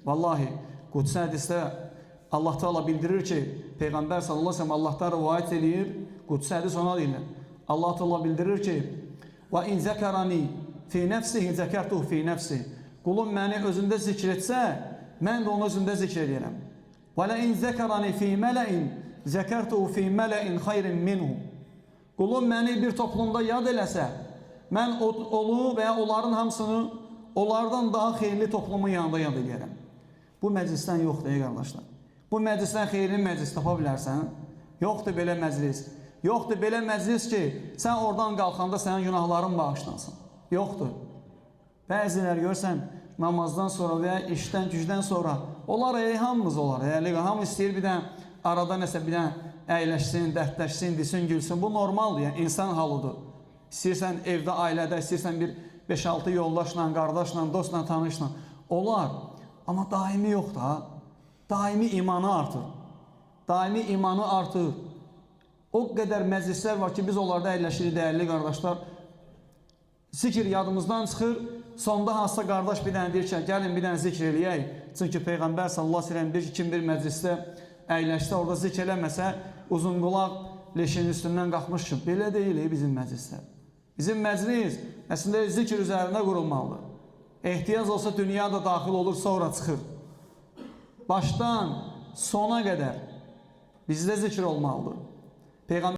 Vallahi, qudsi hədisdə Allah Teala bildirir ki, Peyğəmbər sallallahu əleyhi və səlləm Allahdan rivayət eləyir, qudsi hədis ona deyilir. Allah Teala bildirir ki: "Və in zəkarani fi nəfsihi zəkartuhu fi nəfsi." Qulum məni özündə zikr etsə, mən də onu özümdə zikr eləyirəm. Və la in zəkarani fi mələin zəkartuhu fi mələin xeyrin minhu. Qulum məni bir toplumda yad eləsə, mən onu və ya onların hamısını onlardan daha xeyirli toplumun yanında yad eləyərəm. Bu məclisdən yoxdur, ey qardaşlar. Bu məclisdən xeyirli məclis tapa bilərsən? Yoxdur belə məclis. Yoxdur belə məclis ki, sən oradan qalxanda sənin günahların bağışlansın. Yoxdur. Bəzilər görsən, namazdan sonra və ya işdən, gücdən sonra olar, ey, hamımız olar. Yəni, hamı istəyir bir dənə arada nəsə bir dənə əyləşsin, dərdləşsin, desin, gülsün. Bu normaldır, yəni insan halıdır. İstəyirsən evdə, ailədə, istəyirsən bir 5-6 yoldaşla, qardaşla, dostla, tanışla. Olar. Amma daimi yoxdur ha. Daimi imanı artır. Daimi imanı artır. O qədər məclislər var ki, biz onlarda əyləşirik, dəyərli qardaşlar. Zikr yadımızdan çıxır. Sonda hansısa qardaş bir dənə deyir ki, gəlin bir dənə zikr eləyək. Çünki Peyğəmbər sallallahu əleyhi və səlləm deyir ki, kim bir məclisdə əyləşsə, orada zikr eləməsə, uzunqulaq leşinin üstündən qalxmış kimi. Belə deyil ey, bizim məclislər. Bizim məclis əslində zikr üzərində qurulmalıdır. Ehtiyac olsa dünya da daxil olur, sonra çıxır. Başdan sona qədər bizdə zikr olmalıdır. Peyğəmbər